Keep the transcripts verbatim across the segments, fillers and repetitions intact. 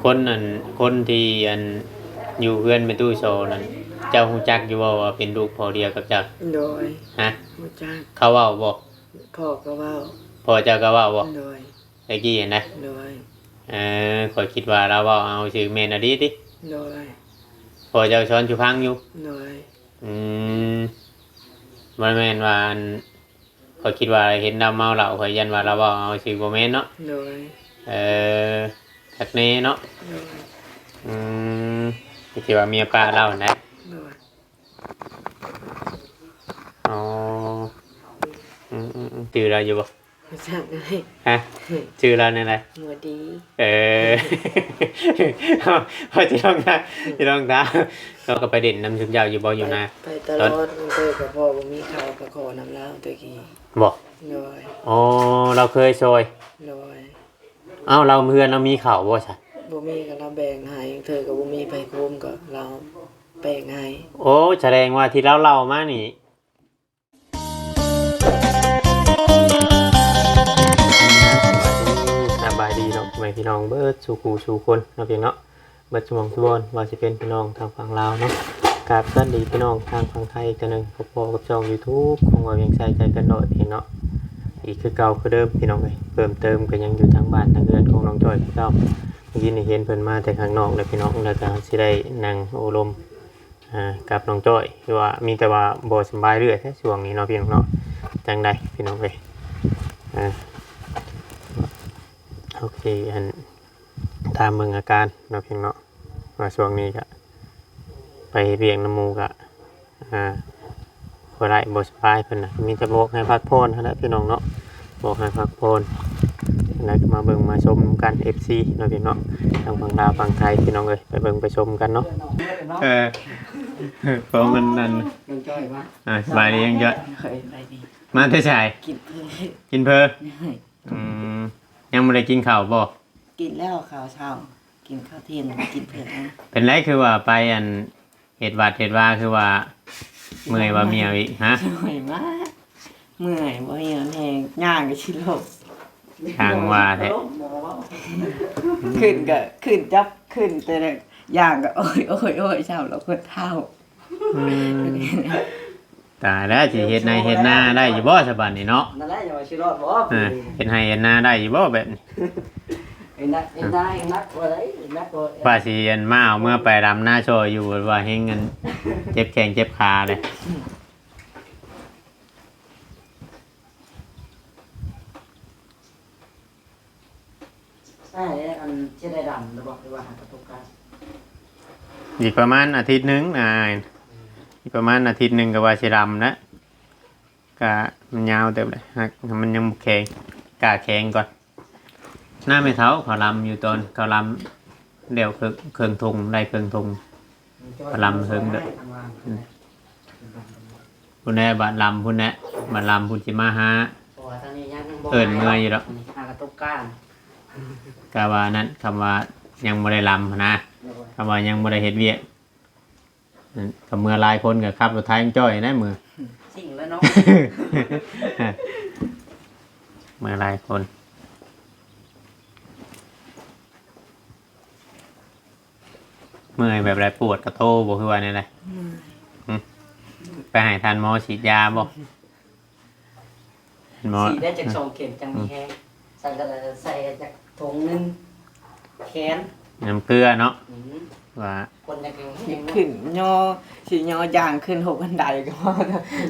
คนอัน คนที่อัน อยู่เฮือนแม่ตู้โซนั่น เจ้าฮู้จักอยู่บ่ว่าเป็นลูกพ่อเดียวกับเจ้า? โดย ฮะ? ฮู้จัก เขาเว้าบ่? พ่อก็เว้า พ่อเจ้าก็เว้าบ่? โดย แต่กี้หั้นนะ โดย เออ ข้อยคิดว่าลาวเว้าเอาซื่อ แม่นอีหลีติ? โดย พ่อเจ้าสอนสุพังอยู่ โดย อืม บ่แม่นว่าอัน ข้อยคิดว่าเห็นลาวเมาเหล้า ข้อยย่านว่าลาวเว้าเอาซื่อ บ่แม่นเนาะ โดย เออ คักแน่เนาะ โดย อืม ที่ว่าเมียป้าลาวหั้นนะ โดย อ๋อ อืมๆๆ จื่อลาวอยู่บ่? บ่จักเลย ฮะ? จื่อลาวแนวใด? บ่ดี เออ ว่าสิลองถาม สิลองถาม ลาวก็ไปเล่นนำซุมเจ้าอยู่บ่ อยู่นา? ไปตลอด บางเทื่อก็พ่อบ่มีข้าวก็ขอนำลาวแต่กี้ บ่? โดย อ๋อ ลาวเคยซอย โดย เอ้า ลาวเฮือนลาวมีข้าวบ่ซะ? บ่มีก็ลาวแบ่งให้ เทื่อก็บ่มีไผโฮมก็ลาวแบ่งให้ โอ้ แสดงว่าที่ลาวเล่ามานี่ สบายดีเนาะ พ่อแม่พี่น้องเบิดสู่ผู้สู่คนเนาะพี่น้องเนาะ เบิดสู่หม่องสู่บ่อน ว่าสิเป็นพี่น้องทางฝั่งลาวเนาะ กราบสวัสดีพี่น้องทางฝั่งไทยอีกเทื่อหนึ่ง พบพ้อกับช่องยูทูบของบ่าวเวียงชัยใจเกินร้อยพี่น้องเนาะ อีกคือเก่าคือเดิมพี่น้องเอ้ย เพิ่มเติมก็ยังอยู่ทางบ้านทางเฮือนของน้องจ้อยคือเก่า เมื่อกี้นี่เห็นเพิ่นมาแต่ข้างนอกแล้วพี่น้อง แล้วก็สิได้นั่งโอ้ลม อ่า กับน้องจ้อย คือว่ามีแต่ว่าบ่สำบายเรื่อยแท้ช่วงนี้เนาะพี่น้องเนาะ จั่งใดพี่น้องเอ้ย อ่า โอเค อัน ตามเบิ่งอาการเนาะพี่น้องเนาะ ว่าช่วงนี้ก็ไปเฮ็ดเวียกนำหมู่ก็ อ่า บ่ได้ บ่สบายเพิ่นน่ะ มีแต่บอกให้พักผ่อนหั้นแหละพี่น้องเนาะ บอกให้พักผ่อน แล้วก็มาเบิ่งมาชมกัน เอฟซี เนาะพี่น้องเนาะ ทางฝั่งลาวฝั่งไทยพี่น้องเอ้ย ไปเบิ่งไปชมกันเนาะ เออ เพราะมันนั่น น้องจ้อยมา อ่า สบายดีน้องจ้อย เฮ้ย สบายดี มาแต่ไส? กินเผอ กินเผอ เฮ้ย อืม ยังบ่ได้กินข้าวบ่? กินแล้วข้าวเช้า กินข้าวเที่ยง กินเผอ เป็นไรคือว่าไปอัน เฮ็ดวัดเฮ็ดวาคือว่าเมื่อยว่าเมียวอีก ฮะ? เมื่อยมาก เมื่อยบ่มีแฮง ย่างก็สิล้ม ช่างว่าแท้ ขึ้นก็ขึ้นจับขึ้นแต่ละย่างก็โอ้ยโอ้ยโอ้ย เช้าแล้วปวดเท้า อืม ตายแล้ว สิเฮ็ดไร่เฮ็ดนาได้อยู่บ่ซะบัดนี้เนาะ? นั่นแหละ อย่าว่าสิรอดบ่ อ่า เฮ็ดไร่เฮ็ดนาได้อยู่บ่แบบนี้? เฮ็ดนา เฮ็ดนาเฮ็ดนาบ่ได้ เฮ็ดนาบ่ ว่าสิอันมาเอาเมือไปดำนาซอยอยู่ ว่าแฮงอันเจ็บแข้งเจ็บขาเลย ใช่ อันสิได้ดำหรือบ่ หรือว่าหากระตุกกะ อีกประมาณอาทิตย์หนึ่งนะอ้าย อีกประมาณอาทิตย์หนึ่งก็ว่าสิดำแล้ว ก็มันยาวเติบเลย หากมันยังบ่แข็ง กะแข็งก่อน หน้าแม่เฒ่าเขาลำอยู่ตอนเขาลำแล้วเครื่อง เครื่องธง ได้เครื่องธง เขาลำเฮิงเด้อ อืม พุ้นแหละ บัดลำพุ้นแหละ บัดลำพุ้นสิมาหา เพราะว่าทางนี้ยังบ่ เอิ้นเมืออยู่ดอก หากระตุกกะ กะว่านั่น คำว่ายังบ่ได้ลำหั้นนะ โดย คำว่ายังบ่ได้เฮ็ดเวียก อืม กะเมือหลายคนกะขับรถไถจ้อยนะเมือ สิ่งแล้วเนาะ เมือหลายคน เมื่อยแบบใด ปวดกะโทบ่ คือว่าแนวใด? เมื่อย หึ ไปให้ท่านหมอฉีดยาบ่? ท่านหมอ ฉีดได้จักสองเข็มจังมีแฮง สั่นก็เลยใส่จักถุงหนึ่ง แขน น้ำเกลือเนาะ อืม ว่า คนจังแข็งแฮงเนาะ ขึ้นย่อ สิย่อย่างขึ้นหกบันไดก็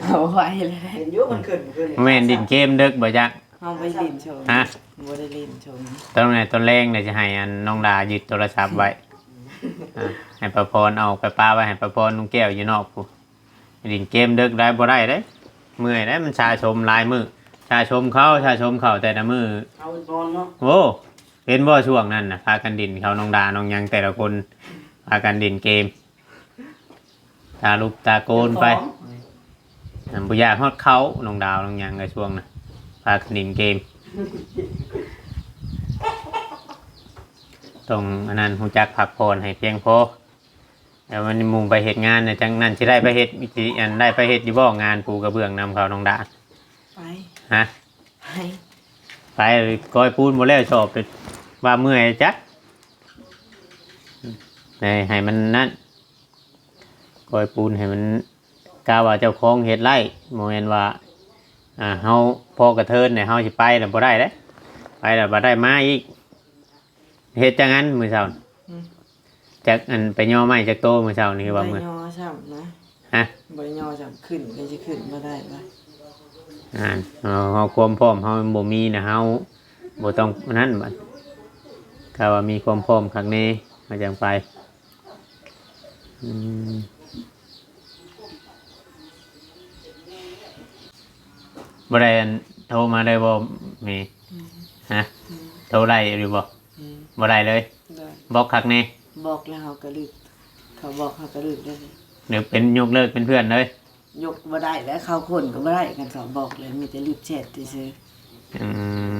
เอาไหวเลย เห็นอยู่มันขึ้น ขึ้น แม่นดินเกมเดิกบ่จ๊ะ? เฮาบ่ได้เล่นโชว์ ฮะ บ่ได้เล่นโชว์ ตอนไหนตอนแลงเนี่ยจะให้อันน้องดายึดโทรศัพท์ไว้ อ่า ให้ป้าพรเอาไปปะไว้ให้ป้าพรลุงแก้วอยู่นอกพู้น เล่นเกมเดิกได้บ่ได้เด้ เมื่อยเด้ มันสะสมหลายมื้อ สะสมเขา สะสมเขาแต่ละมื้อ เอานอนเนาะ โอ้ เป็นบ่ช่วงนั้นน่ะ พากันดินเขาน้องดาน้องหยังแต่ละคน พากันดินเกม ตาลุบตาโกนไป อันบ่อยากฮอดเขา น้องดาวน้องหยังก็ช่วงน่ะ พากันเล่นเกม ต้องอันนั้น รู้จักพักผ่อนให้เพียงพอ แล้วมันมุ่งไปเฮ็ดงานน่ะ จังนั้นสิได้ไปเฮ็ด สิอันได้ไปเฮ็ดอยู่บ่ งานปูกระเบื้องนำเขาน้องดา ไป ฮะ? ไป ไป ก้อยปูนบ่แล้ว สอบว่าเมื่อยจัก ให้ ให้มันนั่น ก่อยปูนให้มัน กะว่าเจ้าของเฮ็ดไร่ บ่แม่นว่า อ่า เฮาพอกระเทินเนี่ย เฮาสิไปแล้วบ่ได้เด้ ไปแล้วบ่ได้มาอีก เฮ็ดจั่งนั้นมื้อเช้า อืม จักอันไปย่อไม้จักโตมื้อเช้านี่คือว่ามื้อ บ่ได้ย่อซ้ำนะ ฮะ บ่ได้ย่อซ้ำ ขึ้นก็สิขึ้นบ่ได้วะ อ่า เอา เอาความพร้อมเฮามันบ่มีนะ เฮาบ่ต้องอันนั้นบัด ถ้าว่ามีความพร้อมคักแน่ เฮาจั่งไป อืม บ่ได้อันโทรมาได้บ่แม่ อืม ฮะ อืม โทรได้หรือบ่ อืม บ่ได้เลย ได้ บล็อกคักแน่ บล็อกแล้วเฮาก็ลืม เขาบล็อกเฮาก็ลืมได้เลย เดี๋ยวเป็นยกเลิกเป็นเพื่อนเลย ยกบ่ได้แล้ว เข้าคนก็บ่ได้ คันเขาบล็อกแล้ว มีแต่ลืมแชทซื่อๆ อืม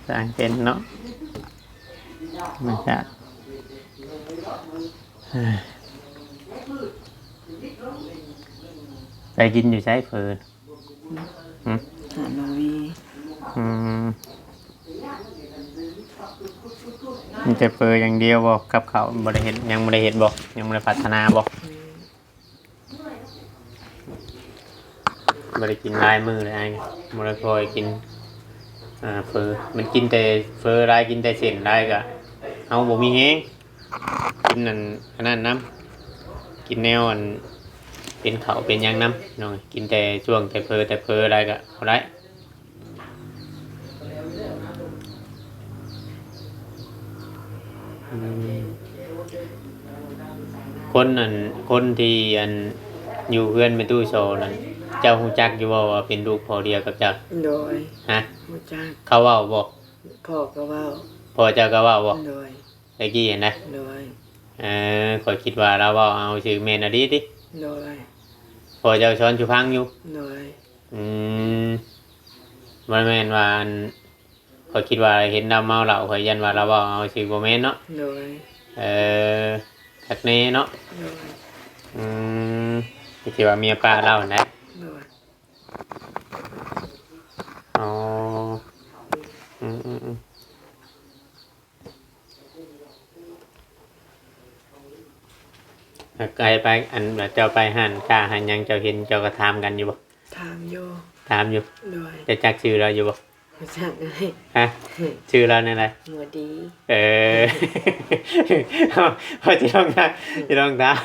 สร้างเป็นเนาะ ธรรมชาติ ไปกินอยู่ไสเผลอ หึ หาน้องวี อืม มีแต่เผลออย่างเดียวบ่ กับข้าวบ่ได้เฮ็ด ยังบ่ได้เฮ็ดบ่ ยังบ่ได้พัฒนาบ่ อืม บ่ได้กินหลายมื้อเลยอ้าย บ่ได้ค่อยกิน อ่า เผลอ มันกินแต่เผลอหลาย กินแต่เส้นหลายก็ เฮาบ่มีแฮง กินนั่น อันนั้นนำ กินแนวอัน เป็นข้าวเป็นหยังนำ พี่น้อง กินแต่ช่วงแต่เผลอ แต่เผลอหลายก็บ่ได้ อืม คนอัน คนที่อัน อยู่เฮือนแม่ตู้โซนั่น เจ้าฮู้จักอยู่บ่ว่าเป็นลูกพ่อเดียวกับเจ้า โดย ฮะ ฮู้จัก เขาเว้าบ่ พ่อก็เว้า พ่อเจ้าก็เว้าบ่ โดย แต่กี้หั้นนะ โดย เออ ข้อยคิดว่าลาวเว้าเอาซื่อ แม่นอีหลีติ โดย พ่อเจ้าสอนสู่ฟังอยู่ โดย อืม บ่แม่นว่าอัน ข้อยคิดว่าเห็นลาวเมาเหล้า ข้อยย้านว่าลาวเว้าเอาซื่อ บ่แม่นเนาะ โดย เออ คักแน่เนาะ โดย อืม ที่ว่าเมียป้าลาวหั้นนะ โดย อ๋อ อืมๆๆ แล้วไกลไป อัน เจ้าไปห้านค้าห้านหยัง เจ้าเห็น เจ้าก็ถามกันอยู่บ่ ถามอยู่ ถามอยู่ โดย เจ้าจักชื่อลาวอยู่บ่ บ่จักเลย ฮะ ชื่อลาวแนวใด หมวดดี เออ ข้อยสิลองถาม สิลองถาม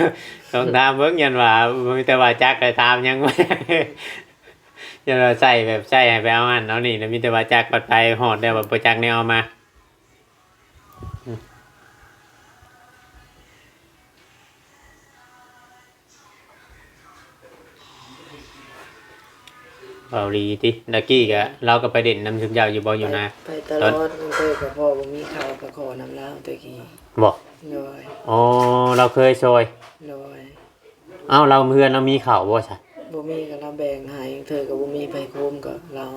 ลองถามเบิ่ง ย้านว่า มีแต่ว่าจัก ก็ถามหยัง ย้านว่าใช้แบบ ใช้ให้ไปเอาหั้นเอานี่ แล้วมีแต่ว่าจัก บัดไปฮอดแล้วบัดบ่จักแนวเอามา เว้าดีติ ตะกี้ก็ ลาวก็ไปเล่นนำซุมเจ้าอยู่บ่ อยู่นา ไป ไปตลอด ตอน มันเคยก็พ่อบ่มีข้าวก็ขอนำลาวตะกี้ บ่ โดย อ๋อ ลาวเคยซอย โดย เอ้า ลาวเฮือนลาวมีข้าวบ่ซะ บ่มีก็ลาวแบ่งให้ เทื่อก็บ่มีไผโคมก็ลาว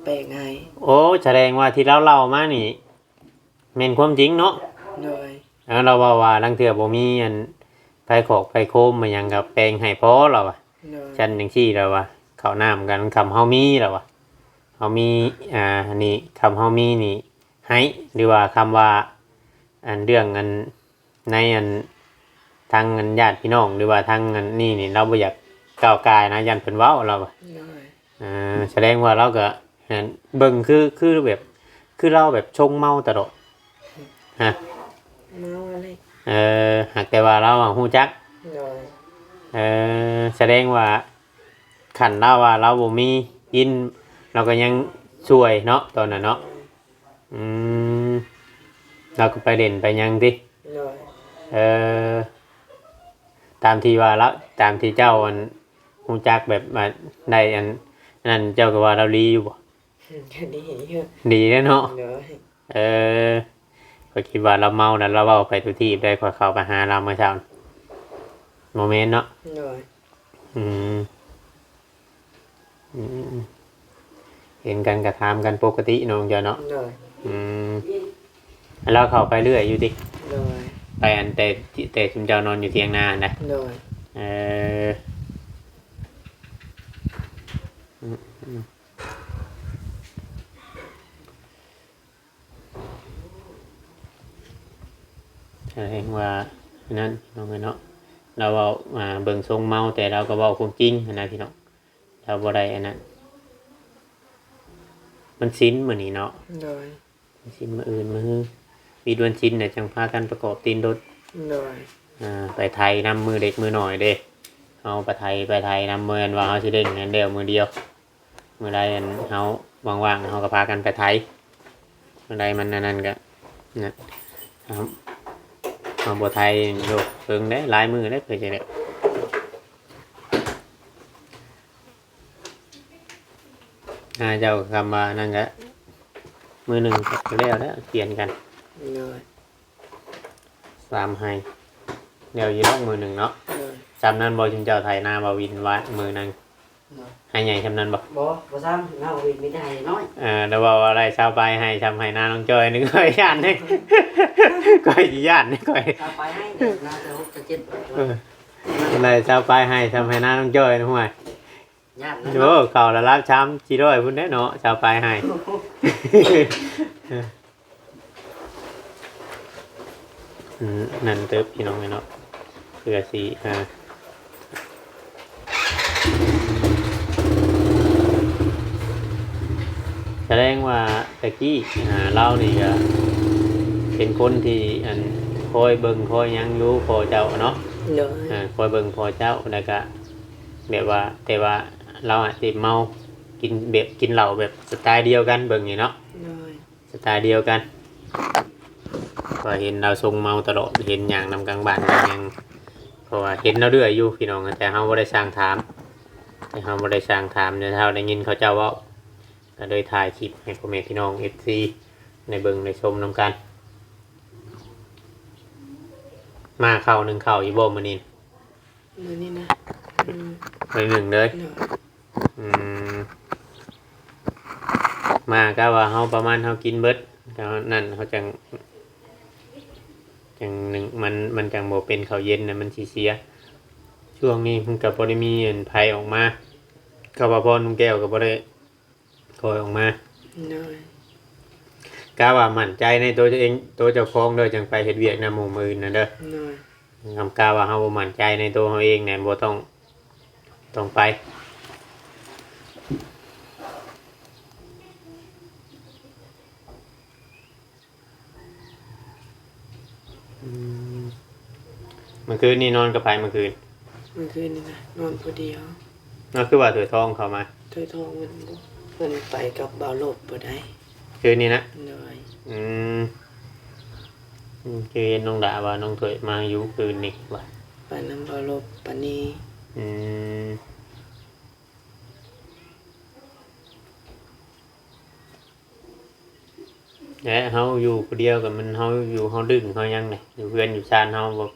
แบ่งให้ โอ้ แสดงว่าที่ลาวเล่ามานี่ แม่นความจริงเนาะ โดย แล้วลาวเว้าว่าลางเทื่อบ่มีอันไผคอกไผโคมมาหยังก็แบ่งให้พอลาวว่า โดย ซั่นจั่งซี้ลาวว่า ข้าวน้ำกัน คำเฮามีลาวว่า เฮามี อ่า อันนี้ คำเฮามีนี่ให้ หรือว่าคำว่า อันเรื่องอัน ในอัน ทางอันญาติพี่น้อง หรือว่าทางอันนี่นี่ ลาวบ่อยากก้าวก่ายนะ ย้านเพิ่นเว้าลาวว่า โดย อ่า แสดงว่าลาวก็ อัน เบิ่งคือ คือแบบ คือลาวแบบทรงเมาตลอด ฮะ เมาอะไร เออ หากแต่ว่าลาวอะฮู้จัก โดย เออ แสดงว่า คันลาวว่าลาวบ่มีกิน ลาวก็ยังช่วยเนาะ ตอนนั้นเนาะ อืม ลาวก็ไปเล่นไปหยังติ โดย เออ ตามที่ว่าลาว ตามที่เจ้าอันฮู้จักแบบว่าได้อันนั้น เจ้าก็ว่าลาวดีอยู่บ่ ก็ดีอยู่ ดีแล้วเนาะ โดย เออ ข้อยคิดว่าลาวเมาแล้วลาวเว้าไปทุกทีได้ ข้อยเข้าไปหาลาวมื้อเช้า บ่แม่นเนาะ โดย อืม อืม เห็นกันก็ถามกันปกติเนาะ เจ้าเนาะ โดย อืม ลาวเข้าไปเรื่อยอยู่ติ โดย ไปอันแต่ แต่ซุมเจ้านอนอยู่เถียงนาหั้นนะ โดย เออ อืม อืม แสดงว่าอันนั้นพี่น้องเอ้ยเนาะ ลาวเว้า อ่า เบิ่งทรงเมา แต่ลาวก็เว้าความจริงหั้นนะพี่น้อง ลาวบ่ได้อันนั้น มันศีลมื้อนี้เนาะ โดย วันศีลมื้ออื่นมื้อฮือ วิดวันศีลเนี่ยจั่งพากันประกอบตีนรถ โดย อ่า ไปไถนำมื้อเล็กมื้อน้อยเด้ เอาไปไถ ไปไถนำ มื้ออันว่าเฮาสิเร่งให้แล้วมื้อเดียว มื้อใดอันเฮาว่างๆ เฮาก็พากันไปไถ มื้อใดมันอันนั้นก็ นะ เฮา เฮาบ่ไถโดนเฮิงเด้ หลายมื้อเด้ เพิ่นจะได้ อ่า เจ้าคำว่านั่นก็ มื้อหนึ่งก็แล้วแล้ว เปลี่ยนกัน โดย สามไฮ่ แล้วอยู่ดอกมื้อหนึ่งเนาะ โดย จำนั้นบ่ จุมเจ้าไถนาบ่วินว่ามื้อนั้น โดย ไฮ่ใหญ่จำนั้นบ่ บ่ บ่ซ้ำ นาบ่วินมีแต่ไฮ่น้อย เออ แล้วว่า ว่าได้ซาวปลายไฮ่ ซ้ำไฮ่นาน้องจ้อยนึง ข้อยย่านเด้ ข้อยสิย่านเด้ ข้อย ซาวปลายไฮ่ นาจะหกจะเจ็ด เออ ได้ซาวปลายไฮ่ ซ้ำไฮ่นาน้องจ้อยนะ ห่วย ย่านนะ โอ้ เข้าระดับสามสี่ร้อยพุ้นเด้เนาะ ซาวปลายไฮ่ อืม นั่นเติบพี่น้องเนาะ เพื่อสิ อ่า แสดงว่าแต่กี้ อ่า ลาวนี่ก็เป็นคนที่ อัน คอยเบิ่งคอยหยังอยู่พ่อเจ้าเนาะ โดย อ่า คอยเบิ่งพ่อเจ้า แล้วก็แบบว่า แต่ว่าลาวอาจสิเมา กินแบบ กินเหล้าแบบสไตล์เดียวกัน เบิ่งนี่เนาะ โดย สไตล์เดียวกัน ก็เห็นลาวทรงเมาตลอด เห็นย่างนำกลางบ้านกลางหยัง เพราะว่าเห็นลาวเรื่อยอยู่พี่น้อง แต่เฮาบ่ได้ซังถาม แต่เฮาบ่ได้ซังถาม แต่เฮาได้ยินเขาเจ้าเว้า ก็เลยถ่ายคลิปให้พ่อแม่พี่น้อง เอฟซี ได้เบิ่งได้ชมนำกัน มาเข้านึ่งเข้าอยู่บ่มื้อนี้ มื้อนี้นะ อืม มื้อนึ่งเลย โดย อืม มากะว่าเฮาประมาณเฮากินเบิด เท่านั้นเฮาจั่ง จั่งนึ่ง มัน มันจั่งบ่เป็นข้าวเย็นนะ มันสิเสีย ช่วงนี้มันก็บ่ได้มีอันไผออกมา ก็ว่าพ่อลุงแก้วก็บ่ได้ คอยออกมา โดย กะว่ามั่นใจในตัวเจ้าเอง ตัวเจ้าของเด้อ จั่งไปเฮ็ดเวียกนำหมู่มื้ออื่นนั่นเด้อ โดย คำกะว่าเฮาบ่มั่นใจในตัวเฮาเองเนี่ย บ่ต้อง ต้องไป อืม เมื่อคืนนี่นอนกับไผเมื่อคืน เมื่อคืนนี่นะ นอนผู้เดียว ก็คือว่าเถื่อยทองเข้ามา เถื่อยทองมันบ่ เพิ่นไปกับบ่าวโลภบ่ได้ คืนนี้นะ โดย อืม อืม คือเห็นน้องดาว่าน้องเถื่อยมาอยู่คืนนี้ว่ะ ไปนำบ่าวโลภปานนี้ อืม และเฮาอยู่ผู้เดียวก็มัน เฮาอยู่เฮาดึงเฮาหยังนี่ อยู่เฮือนอยู่ซานเฮาบ่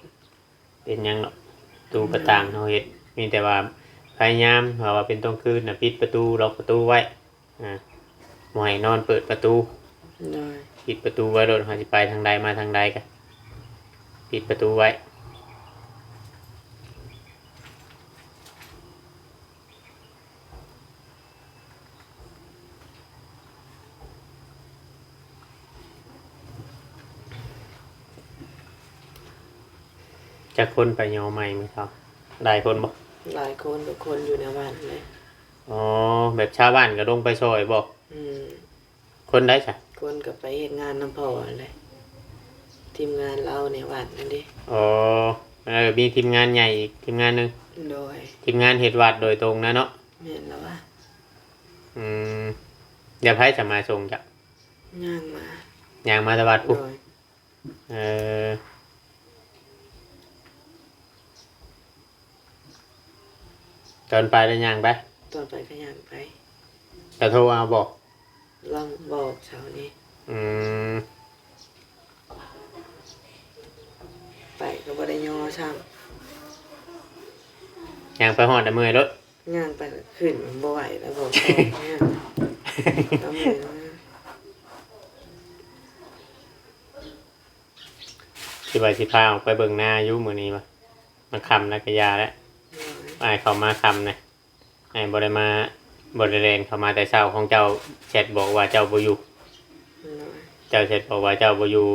เป็นหยังดอก ประตูกระต่างเฮาเฮ็ด มีแต่ว่าพยายาม ถ้าว่าเป็นตอนคืนน่ะ ปิดประตู ล็อกประตูไว้ อ่า บ่ให้นอนเปิดประตู โดย ปิดประตูไว้โลด เฮาสิไปทางใดมาทางใดก็ปิดประตูไว้ จักคนไปยอใหม่มื้อเช้า หลายคนบ่ หลายคน ทุกคนอยู่ในบ้านเลย อ๋อ แบบชาวบ้านก็ลงไปซอยบ่ อืม คนใดซะ คนก็ไปเฮ็ดงานนำพ่อนั่นแหละ ทีมงานลาวในวัดนั่นเด้ อ๋อ เออ มีทีมงานใหญ่อีกทีมงานหนึ่ง โดย ทีมงานเฮ็ดวัดโดยตรงนะเนาะ แม่นแล้ววะ อืม เดี๋ยวไผจะมาส่งจ้ะ ย่างมา ย่างมาแต่วัดพุ้น โดย เออ ตอนไปแล้วย่างไป ตอนไปก็ย่างไป จะโทรเอาบ่ ลองบอกเช้านี้ อืม ไปก็บ่ได้ย่อซ้ำ ย่างไปฮอดแล้วเมื่อยโลด ย่างไปขึ้นบ่ไหวแล้ว บอกย่าง ก็เมื่อยแล้วนะ สิว่าสิพาออกไปเบิ่งนาอยู่มื้อนี้วะ มันค่ำแล้วก็อย่าแล้ว อ้ายเข้ามาค่ำนะ อ้ายบ่ได้มา บ่ได้แล่นเข้ามาแต่เช้า ของเจ้าแชทบอกว่าเจ้าบ่อยู่ เจ้าแชทบอกว่าเจ้าบ่อยู่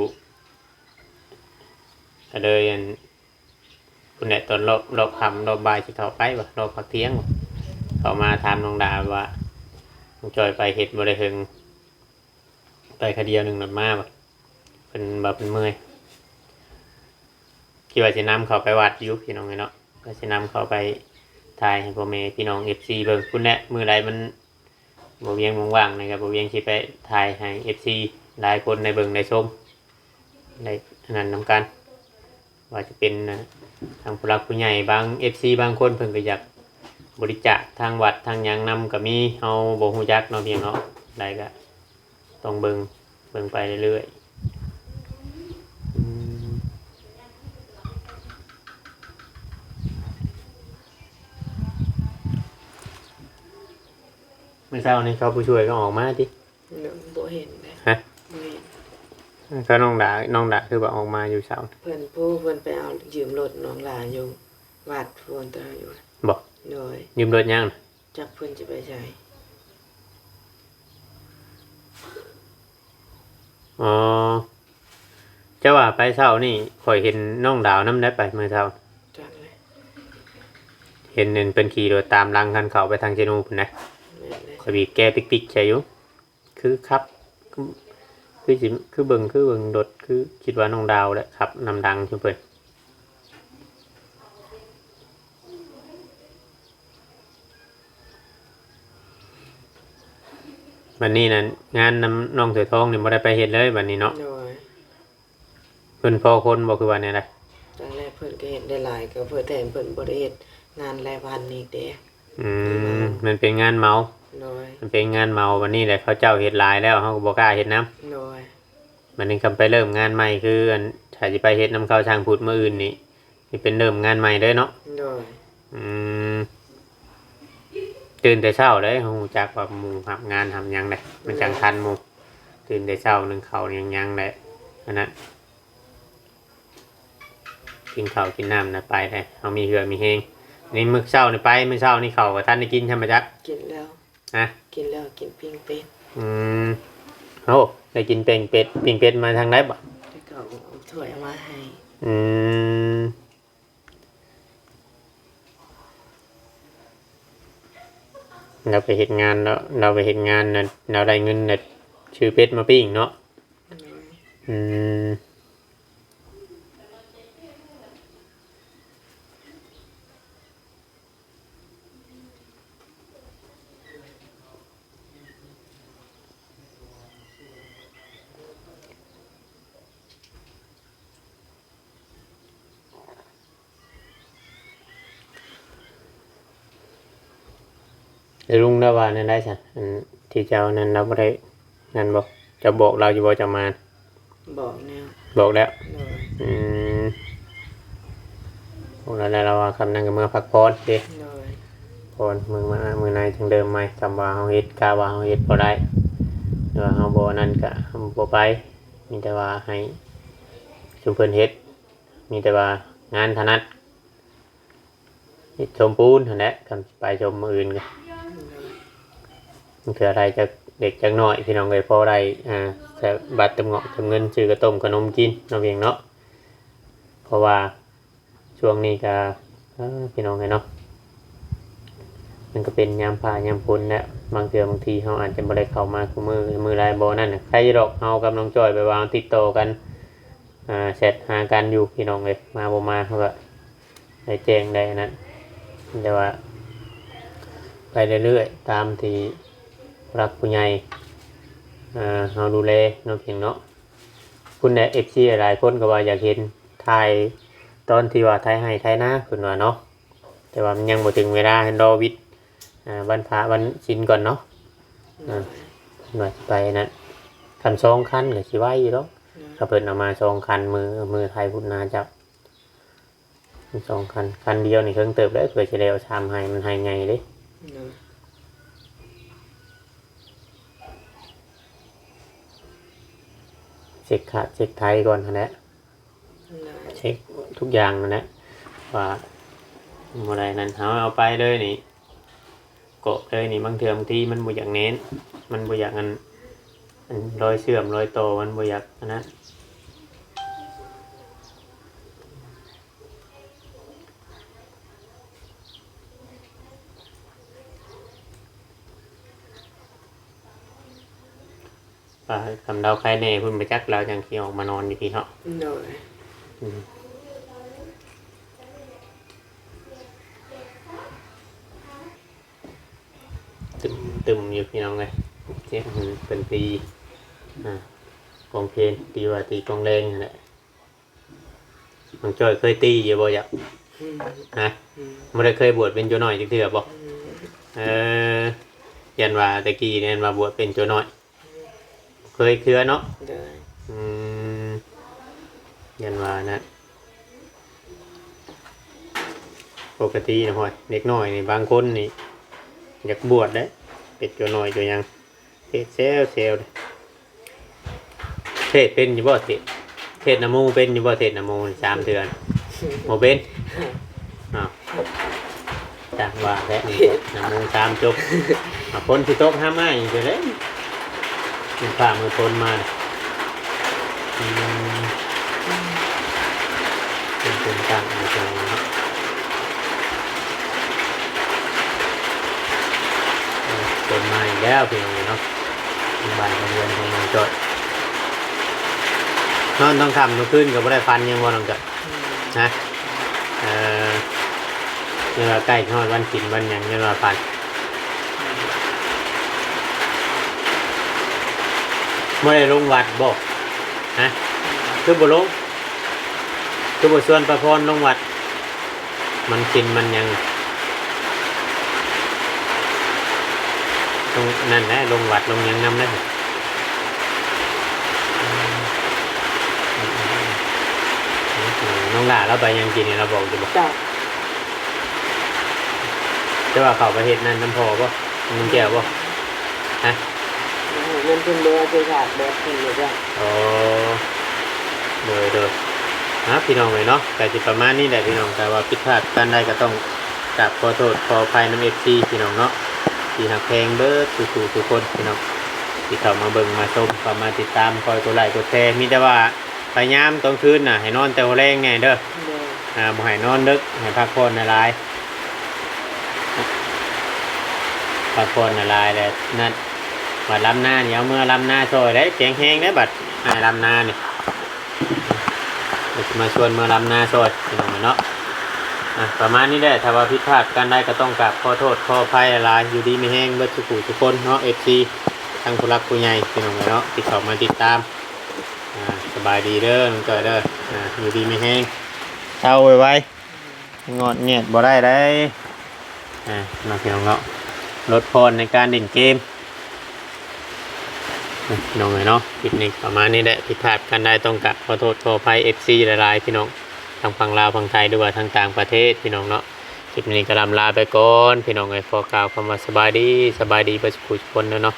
ก็เลยอัน พุ้นแหละ ตอนรอบ รอบค่ำ รอบบ่ายสิเข้าไปบ่ รอบพักเที่ยงบ่ เข้ามาถามน้องดาว่า น้องจ้อยไปเฮ็ดบ่ได้เฮิง ไปคาเดียวหนึ่งรถมาบ่ เพิ่นว่าเพิ่นเมื่อย คิดว่าสินำเข้าไปวัดอยู่พี่น้องเอ้ยเนาะ ก็สินำเข้าไปถ่ายให้พ่อแม่พี่น้อง เอฟซี เบิ่ง พุ้นแหละ มื้อใดมัน บ่เวียงว่างๆ นะครับ บ่เวียงสิไปถ่ายให้ เอฟซี หลายคนได้เบิ่งได้ชม ได้อันนั้นนำกัน ว่าจะเป็น อ่า ทางผู้หลักผู้ใหญ่ บาง เอฟซี บางคนเพิ่นก็อยากบริจาคทางวัดทางหยังนำก็มี เฮาบ่ฮู้จักเนาะ เพียงเนาะ ได้ก็ต้องเบิ่ง เบิ่งไปเรื่อยๆ อืม มื้อเช้านี้เขาผู้ช่วยก็ออกมาติ บ่เห็นเลย ฮะ บ่เห็น ก็น้องดา น้องดาคือว่าออกมาอยู่เช้า เพิ่นผู้ เพิ่นไปเอายืมรถน้องหลาอยู่วัดพุ้น ตอนอยู่ บ่ โดย ยืมรถหยังน่ะ จักเพิ่นจะไปไส อ๋อ จะว่าไปเช้านี่ข้อยเห็นน้องดาวนำได้ไปมื้อเช้า จักเลย เห็นนั่นเพิ่นขี่รถตามหลังคันเข้าไปทางเชนูพุ้นนะ แม่นเลย ข้อยบีบแกปิ๊กๆ ใส่อยู่ คือขับ คือ คือสิ คือเบิ่ง คือเบิ่งรถ คือคิดว่าน้องดาวแหละขับนำดังซุเพิ่น บัดนี้นั่น งานนำน้องเสือทองนี่บ่ได้ไปเฮ็ดเลยบัดนี้เนาะ โดย เพิ่นพอคนบ่ คือว่าแนวใด ตอนแรกเพิ่นก็เฮ็ดได้หลาย ก็เพิ่น แต่เพิ่นบ่ได้เฮ็ดงานรายวันอีกเด้ อืม มันเป็นงานเหมา โดย มันเป็นงานเหมา บัดนี้แหละเขาเจ้าเฮ็ดหลายแล้ว เฮาก็บ่กล้าเฮ็ดนำ โดย บัดนี้คันไปเริ่มงานใหม่ คืออัน ถ้าสิไปเฮ็ดนำเขาช่างพุทธมื้ออื่นนี่ สิเป็นเริ่มงานใหม่เด้เนาะ โดย อืม ตื่นแต่เช้าเด้ ฮู้จักว่าหมู่รับงานรับหยังเด้ มันจั่งทันหมู่ ตื่นแต่เช้านึ่งข้าวนึ่งหยังแหละ อันนั้น กินข้าวกินน้ำนะไปเลย เฮามีเหื่อมีแฮง นี่มื้อเช้านี่ไป มื้อเช้านี่ข้าวบ่ทันได้กินใช่ไหมจ๊ะ กินแล้ว ฮะ กินแล้ว กินปิ้งเป็ด อืม โอ้ ได้กินปิ้งเป็ด ปิ้งเป็ดมาทางใดบ่ แล้วก็เอาถ้วยเอามาให้ อืม เราไปเฮ็ดงานเนาะ เราไปเฮ็ดงานน่ะ เราได้เงินน่ะ ซื้อเป็ดมาปิ้งเนาะ อืม แล้วลุงได้ว่าแนวใดซะ อันที่เจ้านั้นเราบ่ได้นั่นบ่ เจ้าบอกเราอยู่บ่ เจ้ามา บอกแล้ว บอกแล้ว โดย อืม บอกแล้ว แล้วเราว่าคำนั้นก็เมือพักผ่อนเด้ โดย ผ่อนมื้อมา มื้อในจั่งเริ่มใหม่ คำว่าเฮาเฮ็ด กะว่าเฮาเฮ็ดบ่ได้ หรือว่าเฮาบ่นั่นกะบ่ไป มีแต่ว่าให้ชุมเพิ่นเฮ็ด มีแต่ว่างานถนัด เฮ็ดชมปูนหั่นแหละ คันไปชมมื้ออื่นก็ โดย เทื่อใดจักเล็กจักน้อย พี่น้องเอ้ย พอได้ อ่า ใส่บัตรเติมเงาะเติมเงิน ซื้อกระต้มขนมกินเนาะ เพียงเนาะ เพราะว่าช่วงนี้ก็ เออ พี่น้องเอ้ยเนาะ มันก็เป็นยามฟ้ายามฝนแหละ บางเทื่อบางทีเฮาอาจจะบ่ได้เข้ามาคุมื้อ มื้อใดบ่นั่นน่ะ ใครดอก เฮากับน้องจ้อยแบบว่าติดต่อกัน อ่า แชตหากันอยู่พี่น้องเอ้ย มาบ่มาเฮาก็ได้แจ้งได้อันนั้น แต่ว่าไปเรื่อยๆ ตามที่ผู้หลักผู้ใหญ่ อ่า เฮาดูแลเนาะ เพียงเนาะ พุ้นแหละ เอฟซี หลายคนก็ว่าอยากเห็นถ่ายตอนที่ว่าไถไฮ่ไถนา เพิ่นว่าเนาะ แต่ว่ามันยังบ่ถึงเวลา รอวิทย์ อ่า วันพระวันศีลก่อนเนาะ อ่า โดย เพิ่นว่าสิไปนั่น คันสองคันก็สิไหวอยู่ดอก โดย ถ้าเพิ่นเอามาสองคัน มื้อ มื้อไถพุ้นนาเจ้า สองคัน คันเดียวนี่เคิ่งเติบได้ เผื่อสิแล้วสามไฮ่ มันไฮ่ใหญ่เด้ โดย เช็คคาดเช็คไถก่อนหั่นแหละ โดย เช็คทุกอย่างหั่นแหละ ว่าบ่ได้นั่น เฮาเอาไปเลยนี่ เกาะเลยนี่ บางเทื่อบางทีมันบ่อยากแน่น มันบ่อยากอัน อันรอยเชื่อมรอยต่อมันบ่อยากอันนั้น อ่า คันลาวไข้แน่พุ้น บ่จักลาวจั่งสิออกมานอนอยู่พี้เนาะ โดย อืม ตึมๆ อยู่พี่น้องเอ้ย เสียงเพิ่นตี อ่า กลองเพลง ตีว่าตีกลองแรงนั่นแหละ น้องจ้อยเคยตีอยู่บ่จ๊ะ อืม ฮะ อืม บ่ได้เคยบวชเป็นโจน้อยจักเทื่อบ่ อืม เออ ยันว่าแต่กี้นี่ ยันว่าบวชเป็นโจน้อย เคยเทื่อเนาะ โดย อืม ยันว่านะ ปกตินะ ห้อย เด็กน้อยนี่ บางคนนี่ อยากบวชเด้ เป็นโจน้อยโจหยัง เทศน์แซวๆ เด้ เทศน์เป็นอยู่บ่ เทศน์ เทศน์นำหมู่เป็นอยู่บ่ เทศน์นำหมู่นี่ สามเทื่อ บ่เป็น อ้าว จั่งว่าแหละ นี่นำหมู่สามจบ อ่ะ ฝนสิตกหามาอีกเด้อ มื้อฟ้ามื้อฝนมาน่ะ อืม เป็น เป็นต่างอีกแล้วเนาะ เออ ฝนมาอีกแล้วพี่น้องเนาะ บ้านเรือนของน้องจ้อย นอนทั้งค่ำทั้งคืนก็บ่ได้ฝันหยังบ่น้องจ้อย อืม ฮะ เออ เวลาใกล้ฮอดวันศีลวันหยัง เวลาฝัน บ่ได้ลงวัดบ่ ฮะ คือบ่ลง คือบ่ชวนป้าพรลงวัด มันศีลมันหยัง ต้องนั่นแหละ ลงวัดลงหยังนำเด้อ น้องหล่าลาวไปหยังกินนี่ ลาวบอกอยู่บ่ จ้ะ แต่ว่าเขาไปเฮ็ดนั่นนำพ่อบ่ นำแก้วบ่ ฮะ เงินเพิ่นเด้อ ไปฝากแบบนี้เลยจ้ะ อ๋อ โดย โดย นะพี่น้องเอ้ยเนาะ ก็สิประมาณนี้แหละพี่น้อง แต่ว่าผิดพลาดประการใดก็ต้องกราบขอโทษขออภัยนำเอฟซีพี่น้องเนาะ ที่ฮักแพงเบิดสู่ๆ ทุกคนพี่น้อง ที่เข้ามาเบิ่งมาชม เข้ามาติดตาม คอยกดไลค์กดแชร์ มีแต่ว่าพยายามกลางคืนน่ะ ให้นอนแต่หัวแลงแหน่เด้อ โดย อ่า บ่ให้นอนดึก ให้พักผ่อนหลายๆ พักผ่อนหลายๆ แล้วนั่น บัดลำนานี่ เอาเมือลำนาซอยได้ แข็งแฮงได้บัด อ้ายลำนานี่ เดี๋ยวสิมาชวนเมือลำนาซอยพี่น้องเนาะ อ่ะ ประมาณนี้แหละ ถ้าว่าผิดพลาดประการใดก็ต้องกราบขอโทษขออภัยหลายๆ อยู่ดีมีแฮงเบิดสู่ผู้สู่คนเนาะ เอฟซี ทั้งผู้หลักผู้ใหญ่พี่น้องเนาะ ที่เข้ามาติดตาม อ่า สบายดีเด้อน้องจ้อยเด้อ อ่า อยู่ดีมีแฮง เซาไวๆ งอดแงดบ่ได้เด้ อ่า เนาะพี่น้องเนาะ ลดผ่อนในการเล่นเกม อ่ะ พี่น้องเอ้ยเนาะ คลิปนี้ประมาณนี้แหละ ผิดพลาดประการใดต้องกราบขอโทษขออภัยเอฟซีหลายๆ พี่น้อง ทั้งฝั่งลาวฝั่งไทย หรือว่าทั้งต่างประเทศพี่น้องเนาะ คลิปนี้ก็ล่ำลาไปก่อนพี่น้องเอ้ย ขอกล่าวคำว่าสบายดี สบายดีเบิดสู่ผู้สู่คนเด้อเนาะ